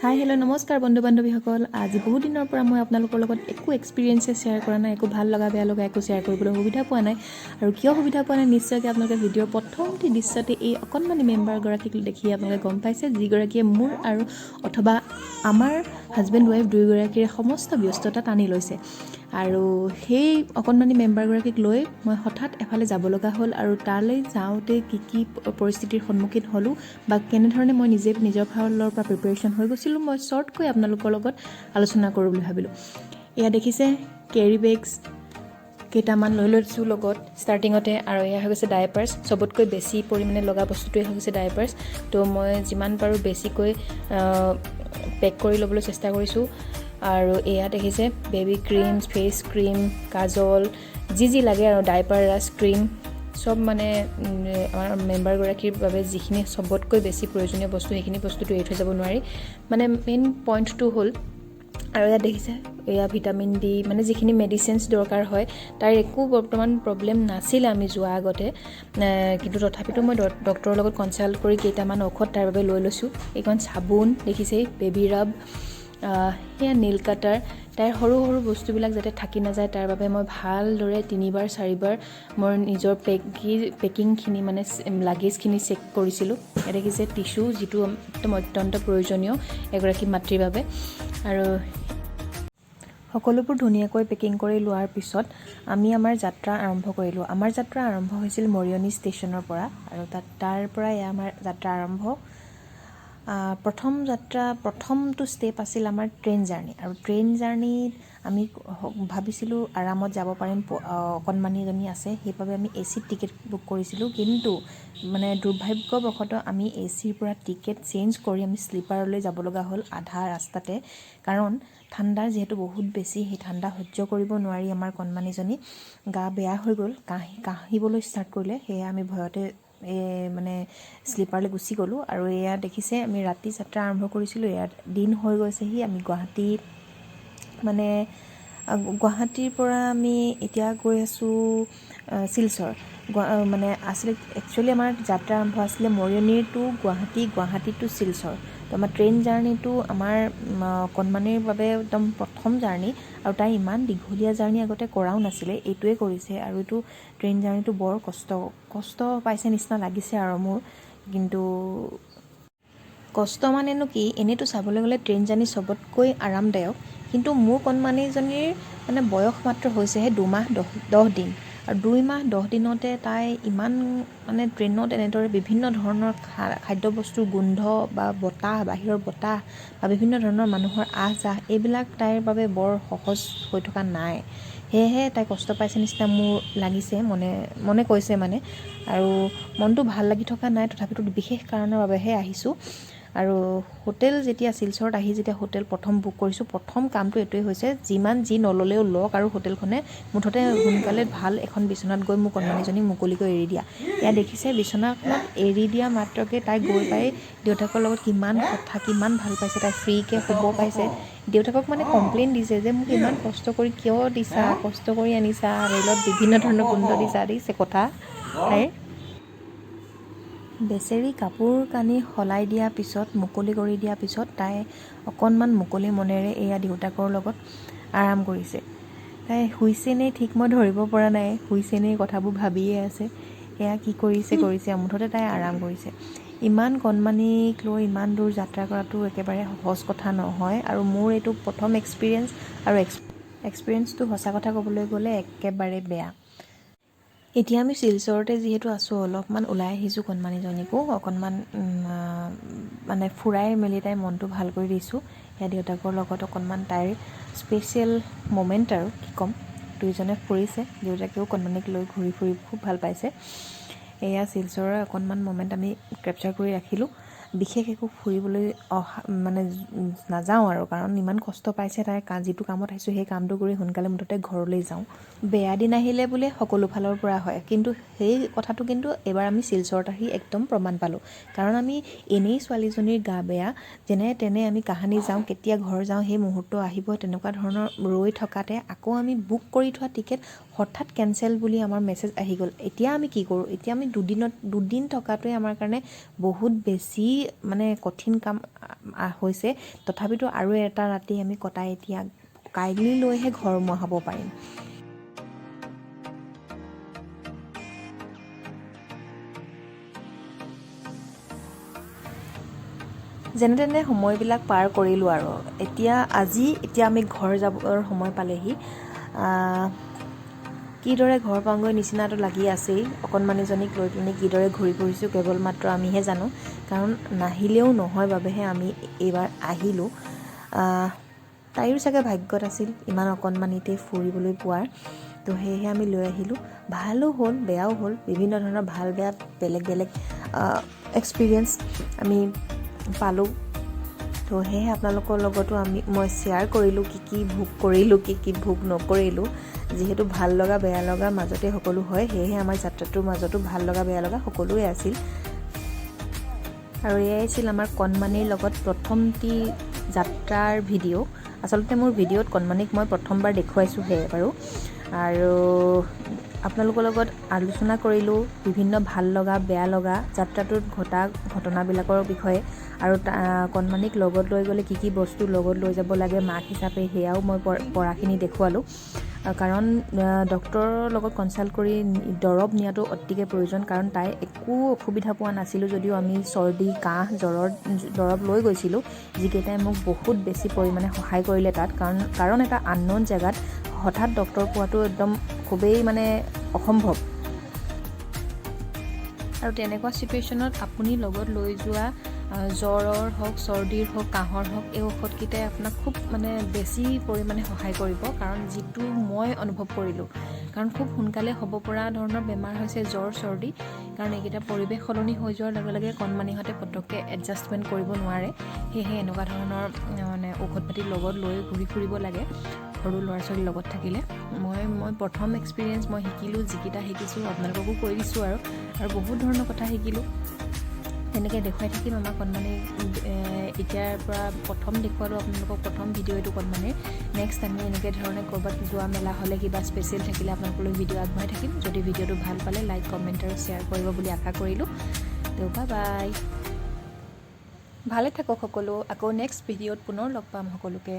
হাই, hello', নমস্কাৰ বন্ধু বান্ধৱীসকল। আজি বহুত দিনৰ পৰা মই আপোনালোকৰ লগত একো এক্সপিৰিয়েঞ্চে শ্বেয়াৰ কৰা নাই, একো ভাল লগা বেয়া লগা একো শ্বেয়াৰ কৰিবলৈ সুবিধা পোৱা নাই। আৰু কিয় সুবিধা পোৱা নাই, নিশ্চয়কৈ আপোনালোকে ভিডিঅ'ৰ প্ৰথমটি দৃশ্যতে এই অকণমানি মেম্বাৰগৰাকীক দেখি আপোনালোকে গম পাইছে, যিগৰাকীয়ে মোৰ আৰু অথবা আমাৰ হাজবেণ্ড ৱাইফ দুয়োগৰাকীৰে সমস্ত ব্যস্ততা টানি লৈছে। আৰু সেই অকণমানি মেম্বাৰগৰাকীক লৈ মই হঠাৎ এফালে যাব লগা হ'ল আৰু তালৈ যাওঁতে কি কি পৰিস্থিতিৰ সন্মুখীন হ'লোঁ বা কেনেধৰণে মই নিজে নিজৰ ফালৰ পৰা প্ৰিপেৰেশ্যন হৈ গৈছিলোঁ, মই শ্বৰ্টকৈ আপোনালোকৰ লগত আলোচনা কৰোঁ বুলি ভাবিলোঁ। এয়া দেখিছে, কেৰি বেগছ কেইটামান লৈ লৈছোঁ লগত ষ্টাৰ্টিঙতে। আৰু এয়া হৈ গৈছে ডাইপাৰ্ছ। চবতকৈ বেছি পৰিমাণে লগা বস্তুটোৱে হৈ গৈছে ডাইপাৰ্ছ। তো মই যিমান পাৰোঁ বেছিকৈ পেক কৰি ল'বলৈ চেষ্টা কৰিছোঁ। আৰু এয়া দেখিছে, বেবী ক্ৰীম, ফেচ ক্ৰীম, কাজল, যি যি লাগে আৰু ডাইপাৰ ৰাছ ক্ৰীম চব, মানে আমাৰ মেম্বাৰগৰাকীৰ বাবে যিখিনি চবতকৈ বেছি প্ৰয়োজনীয় বস্তু, সেইখিনি বস্তুটো এৰি থৈ যাব নোৱাৰি। মানে মেইন পইণ্টটো হ'ল। আৰু ইয়াত দেখিছে, এয়া ভিটামিন ডি, মানে যিখিনি মেডিচিনছ দৰকাৰ হয়। তাইৰ একো বৰ্তমান প্ৰব্লেম নাছিলে আমি যোৱা আগতে, কিন্তু তথাপিতো মই ডক্টৰৰ লগত কনচাল্ট কৰি কেইটামান ঔষধ তাৰ বাবে লৈ লৈছোঁ। এইখন চাবোন দেখিছেই, বেবী ৰাব, সেয়া নেইল কাটাৰ। তাইৰ সৰু সৰু বস্তুবিলাক যাতে থাকি নাযায়, তাৰ বাবে মই ভালদৰে তিনিবাৰ চাৰিবাৰ মই নিজৰ পেকিংখিনি, মানে লাগেজখিনি চেক কৰিছিলোঁ। ইয়াত দেখিছে টিচু, যিটো একদম অত্যন্ত প্ৰয়োজনীয় এগৰাকী মাতৃৰ বাবে। আৰু সকলোবোৰ ধুনীয়াকৈ পেকিং কৰি লোৱাৰ পিছত আমি আমাৰ যাত্ৰা আৰম্ভ কৰিলোঁ। আমাৰ যাত্ৰা আৰম্ভ হৈছিল মৰিয়নি ষ্টেচনৰ পৰা আৰু তাত তাৰ পৰাই আমাৰ যাত্ৰা আৰম্ভ। প্ৰথম যাত্ৰা, প্ৰথমটো ষ্টেপ আছিল আমাৰ ট্ৰেইন জাৰ্ণি। আৰু ট্ৰেইন জাৰ্ণিত আমি ভাবিছিলোঁ আৰামত যাব পাৰিম, অকণমানিজনী আছে, সেইবাবে আমি এ চিত টিকেট বুক কৰিছিলোঁ। কিন্তু মানে দুৰ্ভাগ্যবশতঃ আমি এ চিৰ পৰা টিকেট চেঞ্জ কৰি আমি শ্লিপাৰলৈ যাব লগা হ'ল আধা ৰাস্তাতে। কাৰণ ঠাণ্ডা যিহেতু বহুত বেছি, সেই ঠাণ্ডা সহ্য কৰিব নোৱাৰি আমাৰ কণমানিজনী গা বেয়া হৈ গ'ল, কাহিবলৈ ষ্টাৰ্ট কৰিলে। সেয়ে আমি ভয়তে মানে শ্লিপাৰলৈ গুচি গ'লোঁ। আৰু এয়া দেখিছে, আমি ৰাতি যাত্ৰা আৰম্ভ কৰিছিলোঁ, ইয়াত দিন হৈ গৈছেহি। আমি গুৱাহাটীত, মানে গুৱাহাটীৰ পৰা আমি এতিয়া গৈ আছোঁ শিলচৰ। মানে আছিলে, একচুৱেলি আমাৰ যাত্ৰা আৰম্ভ আছিলে মৰিয়নিৰ টু গুৱাহাটী, গুৱাহাটী টু শিলচৰ। তো আমাৰ ট্ৰেইন জাৰ্ণিটো আমাৰ কণমানিৰ বাবে একদম প্ৰথম জাৰ্ণি আৰু তাই ইমান দীঘলীয়া জাৰ্ণি আগতে কৰাও নাছিলে, এইটোৱে কৰিছে। আৰু এইটো ট্ৰেইন জাৰ্ণিটো বৰ কষ্ট কষ্ট পাইছে নিচিনা লাগিছে আৰু মোৰ। কিন্তু কষ্ট মানেনো কি, এনেইতো চাবলৈ গ'লে ট্ৰেইন জাৰ্ণি চবতকৈ আৰামদায়ক। কিন্তু মোৰ কণমানিজনীৰ মানে বয়স মাত্ৰ হৈছেহে 2 মাহ 10 দিন আৰু 2 মাহ 10 দিনতে তাই ইমান মানে ট্ৰেইনত এনেদৰে বিভিন্ন ধৰণৰ খাদ্যবস্তুৰ গোন্ধ বা বতাহ, বাহিৰৰ বতাহ বা বিভিন্ন ধৰণৰ মানুহৰ আহ যাহ, এইবিলাক তাইৰ বাবে বৰ সহজ হৈ থকা নাই। সেয়েহে তাই কষ্ট পাইছে নিচিনা মোৰ লাগিছে, মনে মনে কৈছে মানে। আৰু মনটো ভাল লাগি থকা নাই, তথাপিতো বিশেষ কাৰণৰ বাবেহে আহিছোঁ। আৰু হোটেল যেতিয়া শিলচৰত আহি যেতিয়া হোটেল প্ৰথম বুক কৰিছোঁ, প্ৰথম কামটো এইটোৱেই হৈছে, যিমান যি নল'লেও লওক আৰু হোটেলখনে, মুঠতে সোনকালে ভাল এখন বিচনাত গৈ মোৰ কণমানিজনীক মুকলিকৈ এৰি দিয়া। এয়া দেখিছে, বিচনাখনত এৰি দিয়া মাত্ৰকে তাই গৈ পাই দেউতাকৰ লগত কিমান কথা, কিমান ভাল পাইছে। তাই ফ্ৰীকৈ শুব পাইছে। দেউতাকক মানে কমপ্লেইন দিছে যে মোক ইমান কষ্ট কৰি কিয় দিছা, কষ্ট কৰি আনিছা, ৰেলত বিভিন্ন ধৰণৰ গোন্ধ দিছা। দিছে কথা তাইৰ। বেচেৰি কাপোৰ কানি সলাই দিয়াৰ পিছত, মুকলি কৰি দিয়াৰ পিছত তাই অকণমান মুকলি মনেৰে এয়া দেউতাকৰ লগত আৰাম কৰিছে। তাই শুইছে নে ঠিক মই ধৰিব পৰা নাই, শুইছে নে কথাবোৰ ভাবিয়ে আছে, এয়া কি কৰিছে কৰিছে, মুঠতে তাই আৰাম কৰিছে। ইমান কণমানিক লৈ ইমান দূৰ যাত্ৰা কৰাটো একেবাৰে সহজ কথা নহয়। আৰু মোৰ এইটো প্ৰথম এক্সপিৰিয়েঞ্চ আৰু এক্সপিৰিয়েঞ্চটো সঁচা কথা ক'বলৈ গ'লে একেবাৰে বেয়া। এতিয়া আমি শিলচৰতে যিহেতু আছোঁ, অলপমান ওলাই আহিছোঁ। কণমানিজনীকো অকণমান মানে ফুৰাই মেলি তাইৰ মনটো ভাল কৰি দিছোঁ। সেয়া দেউতাকৰ লগত অকণমান তাইৰ স্পেচিয়েল মমেণ্ট আৰু কি ক'ম, দুয়োজনে ফুৰিছে। দেউতাকেও কণমানিক লৈ ঘূৰি ফুৰি খুব ভাল পাইছে। এয়া শিলচৰৰ অকণমান মমেণ্ট আমি কেপচাৰ কৰি ৰাখিলোঁ। বিশেষ একো ফুৰিবলৈ অহা মানে নাযাওঁ আৰু, কাৰণ ইমান কষ্ট পাইছে তাই। যিটো কামত আহিছোঁ, সেই কামটো কৰি সোনকালে মুঠতে ঘৰলৈ যাওঁ। বেয়া দিন আহিলে বোলে সকলো ফালৰ পৰা হয়, কিন্তু সেই কথাটো কিন্তু এইবাৰ আমি শিলচৰত আহি একদম প্ৰমাণ পালোঁ। কাৰণ আমি এনেই ছোৱালীজনীৰ গা বেয়া, যেনে তেনে আমি কাহানি যাওঁ, কেতিয়া ঘৰ যাওঁ, সেই মুহূৰ্ত আহিব, তেনেকুৱা ধৰণৰ ৰৈ থকাতে আকৌ আমি বুক কৰি থোৱা টিকেট হঠাৎ কেঞ্চেল বুলি আমাৰ মেছেজ আহি গ'ল। এতিয়া আমি কি কৰোঁ? এতিয়া আমি দুদিনত দুদিন থকাটোৱে আমাৰ কাৰণে বহুত বেছি। মানে কঠিন কাম হৈছে, তথাপিতো আৰু এটা ৰাতি আমি কটাই এতিয়া কাইলৈহে ঘৰমুৱা হ'ব পাৰিম। যেনে তেনে সময়বিলাক পাৰ কৰিলোঁ আৰু এতিয়া আজি এতিয়া আমি ঘৰ যাবৰ সময় পালেহি। কিদৰে ঘৰ পাওঁগৈ নিচিনাটো লাগি আছেই। অকণমানিজনীক লৈ পিনি কিদৰে ঘূৰি ফুৰিছোঁ কেৱল মাত্ৰ আমিহে জানো, কাৰণ নাহিলেও নহয় বাবেহে আমি এইবাৰ আহিলোঁ। তাইৰো চাগে ভাগ্যত আছিল ইমান অকণমানিতে ফুৰিবলৈ পোৱাৰ, তো সেয়েহে আমি লৈ আহিলোঁ। ভালো হ'ল, বেয়াও হ'ল, বিভিন্ন ধৰণৰ ভাল বেয়া বেলেগ বেলেগ এক্সপিৰিয়েঞ্চ আমি পালোঁ। তো সেয়েহে আপোনালোকৰ লগতো মই শ্বেয়াৰ কৰিলোঁ কি কি ভোগ কৰিলোঁ, কি কি ভোগ নকৰিলোঁ। যিহেতু ভাল লগা বেয়া লগা মাজতে সকলো হয়, সেয়েহে আমাৰ যাত্ৰাটোৰ মাজতো ভাল লগা বেয়া লগা সকলোৱে আছিল। আৰু এয়াই আছিল আমাৰ কণমানিৰ লগত প্ৰথমটি যাত্ৰাৰ ভিডিঅ'। আচলতে মোৰ ভিডিঅ'ত কণমানিক মই প্ৰথমবাৰ দেখুৱাইছোঁহে বাৰু। আৰু আপোনালোকৰ লগত আলোচনা কৰিলোঁ বিভিন্ন ভাল লগা বেয়া লগা যাত্ৰাটোত ঘটা ঘটনাবিলাকৰ বিষয়ে, আৰু কণমানিক লগত লৈ গ'লে কি কি বস্তু লগত লৈ যাব লাগে মাক হিচাপে, সেয়াও মই পৰাখিনি দেখুৱালোঁ। কাৰণ ডক্তৰৰ লগত কনচাল্ট কৰি দৰৱ নিয়াটো অতিকে প্ৰয়োজন, কাৰণ তাই একো অসুবিধা পোৱা নাছিলোঁ যদিও আমি চৰ্দি কাহ জ্বৰৰ দৰৱ লৈ গৈছিলোঁ, যিকেইটাই মোক বহুত বেছি পৰিমাণে সহায় কৰিলে তাত। কাৰণ এটা আনন'ন জেগাত হঠাৎ ডক্তৰ পোৱাটো একদম খুবেই মানে অসম্ভৱ। আৰু তেনেকুৱা চিটুৱেশ্যনত আপুনি লগত লৈ যোৱা জ্বৰৰ হওক, চৰ্দিৰ হওক, কাহৰ হওক, এই ঔষধকেইটাই আপোনাক খুব মানে বেছি পৰিমাণে সহায় কৰিব। কাৰণ যিটো মই অনুভৱ কৰিলোঁ, কাৰণ খুব সোনকালে হ'ব পৰা ধৰণৰ বেমাৰ হৈছে জ্বৰ চৰ্দি, কাৰণ এইকেইটা পৰিৱেশ সলনি হৈ যোৱাৰ লগে লগে কণমানিহঁতে পটককৈ এডজাষ্টমেণ্ট কৰিব নোৱাৰে। সেয়েহে এনেকুৱা ধৰণৰ মানে ঔষধ পাতি লগত লৈ ঘূৰি ফুৰিব লাগে সৰু ল'ৰা ছোৱালীৰ লগত থাকিলে। মই প্ৰথম এক্সপিৰিয়েঞ্চ মই শিকিলোঁ, যিকেইটা শিকিছোঁ আপোনালোককো কৈ দিছোঁ, আৰু আৰু বহুত ধৰণৰ কথা শিকিলোঁ। তেনেকৈ দেখুৱাই থাকিম আমাৰ কণমানি। এতিয়াৰ পৰা প্ৰথম দেখুৱালোঁ আপোনালোকক প্ৰথম ভিডিঅ' এইটো কণমানিৰ। নেক্সট আমি এনেকৈ ধৰণে ক'ৰবাত যোৱা মেলা হ'লে কিবা স্পেচিয়েল থাকিলে আপোনালোকলৈ ভিডিঅ' আগবঢ়াই থাকিম। যদি ভিডিঅ'টো ভাল পালে লাইক, কমেণ্ট আৰু শ্বেয়াৰ কৰিব বুলি আশা কৰিলোঁ। তো বাই বাই, ভালে থাকক সকলো। আকৌ নেক্সট ভিডিঅ'ত পুনৰ লগ পাম সকলোকে।